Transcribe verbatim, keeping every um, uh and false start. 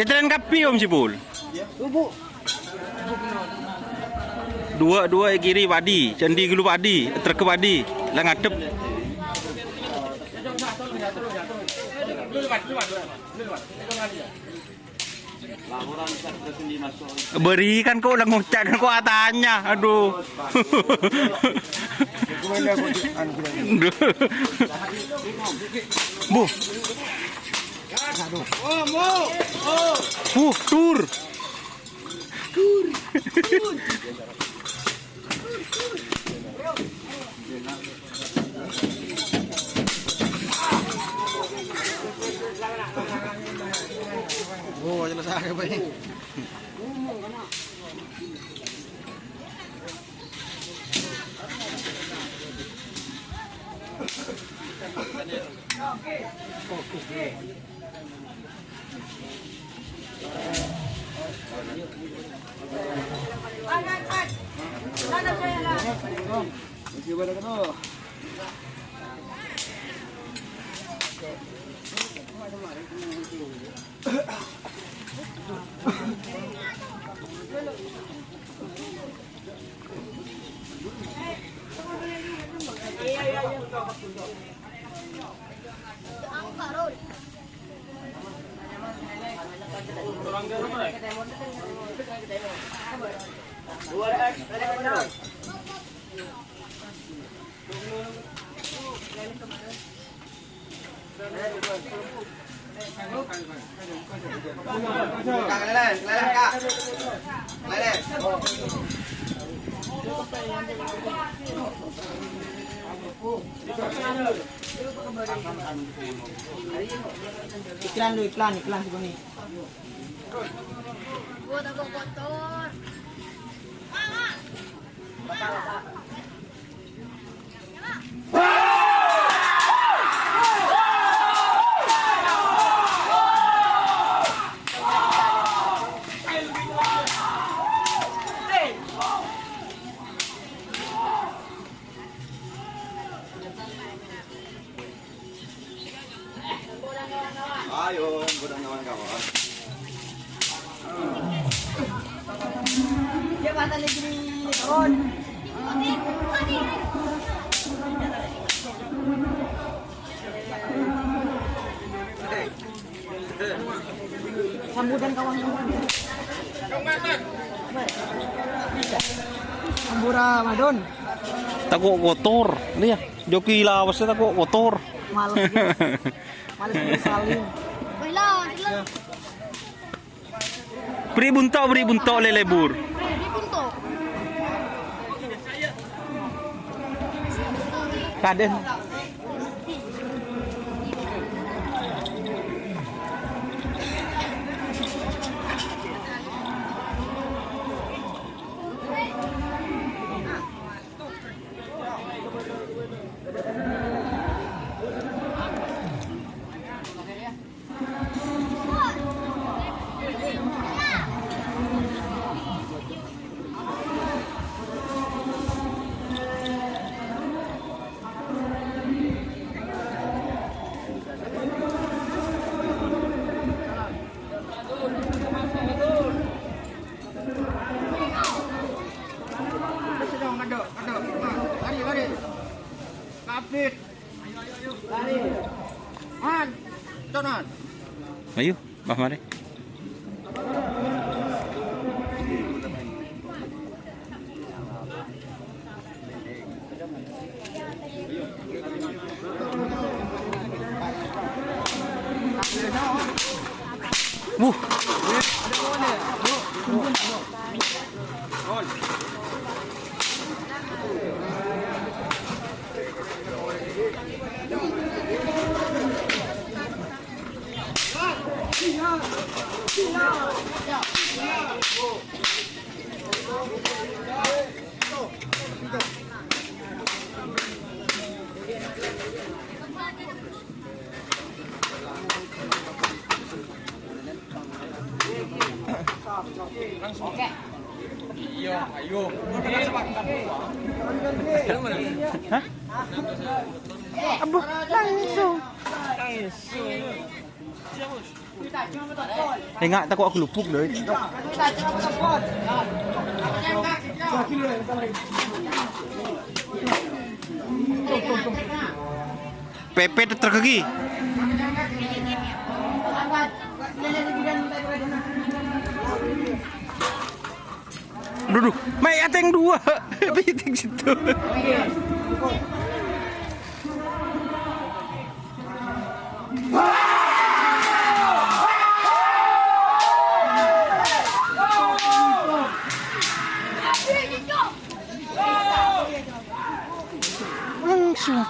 Ètèlèn kabbhi, Om Sipul. Duwâ'-duwâ' è kiri padi, candi ghâllu padi, ètrèk padi, la ngadhep. Bâri' kan kok la ngoca' kan kok atanya. Aduh. Bu. Bu, tur. Oh, jelas aja, Pak. Iklan dulu, iklan, iklan dulu nih. Gua takut kotor. Ayo, godang kawan-kawan. Sambutan kawan-kawan. Sambura Madon. Tako' kotor, iyâ. Joki lawes tako' kotor. Males, guys. Males, guys, saling. Beri bunto', beri bunto' lè lebur. Beri bunto'. Kadhâng. Lari, lari. Kapit. Lari. Man. Tonan. Ayo, Bah, mari. Wuh. Langsung. Iya, ayo. Hah? Abu, langsung. Langsung. Enggak, tako' aku lupuk, doi. Pepet terkegi. Duh, duh, mai ateng dua. Pitik situ. Langsung.